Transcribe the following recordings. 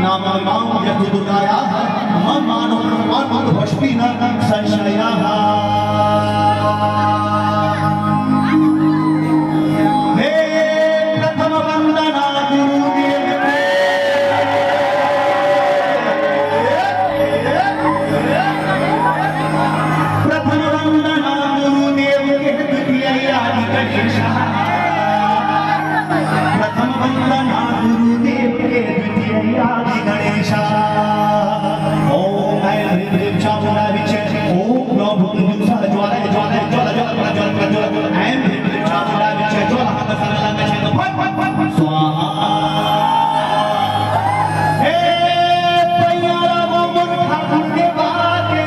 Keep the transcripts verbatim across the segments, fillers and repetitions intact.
नाम मां यस्तु दुर्गायाः मम मानो मम भक्ति न संशयः। हे प्रथम वंदना गुरुदेव के। प्रथम वंदना गुरुदेव के, द्वितीय आदि गणेश। प्रथम वंदना गुरुदेव के, द्वितीय आदि गणेश। ओम ऐं ह्रीं क्लीं चामुंडा विद्महे, ओम नौ भूत ज्वाला ज्वाला ज्वाला ज्वाला ज्वाला ज्वाला ज्वाला, ऐं ह्रीं क्लीं चामुंडा विद्महे, ज्वाला हाथ संग लंग छेद फट फट फट फट स्वाहा। हे पैया लागो मोर ठाकुर देवा के।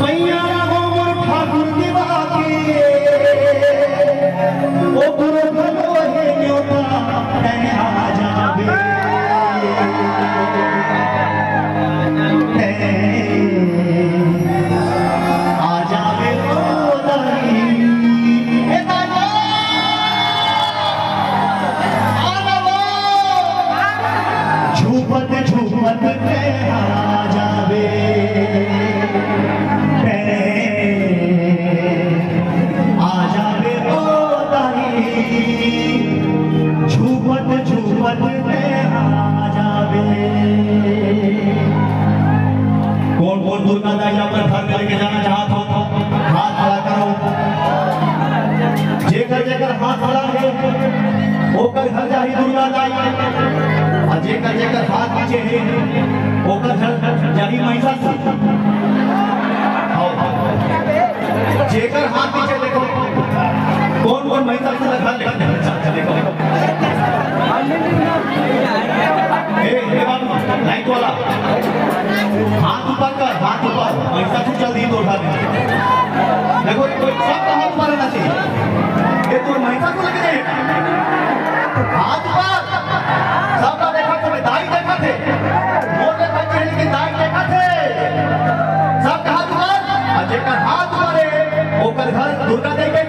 पैया लागो मोर ठाकुर देवा के। ओ गुरु भलो हे न्योता तैं आ जाबे। तैं आ जाबे ओ दाई। ए दाई। आ जाबो। झूपत झूपत तैं आ जाबे। तैं आ जाबे ओ दाई। झूपत झूपत तैं आ जाबे। कोन कोन दुर्गा दाई अपन घर में लेके जाना चाहत हो, हाथ खड़ा करो। जेकर जेकर हाथ खड़ा हे, ओकर घर जाही दुर्गा दाई। अउ जेकर जेकर हाथ नीचे हे, ओकर घर जाही महिषासुर। आओ। जेकर हाथ नीचे देखो, कोन कोन महिषासुर घर लेके जाना चाहत हे, देखो। ए, ए बाबू, लाइट वाला, हाथ ऊपर कर, हाथ ऊपर, महिषासुर चल दी तो उठा दे। देखो, कोई सबका हाथ ऊपर रहना चाहिए। ये तो महिषासुर लेके जाइए। हाथ ऊपर, सबका देखा थे, दाई देखा थे। मोर देखा थे, लेकिन दाई देखा थे। सबका हाथ ऊपर, अउ जेकर हाथ ऊपर हे, ओकर घर दुर्गा देवी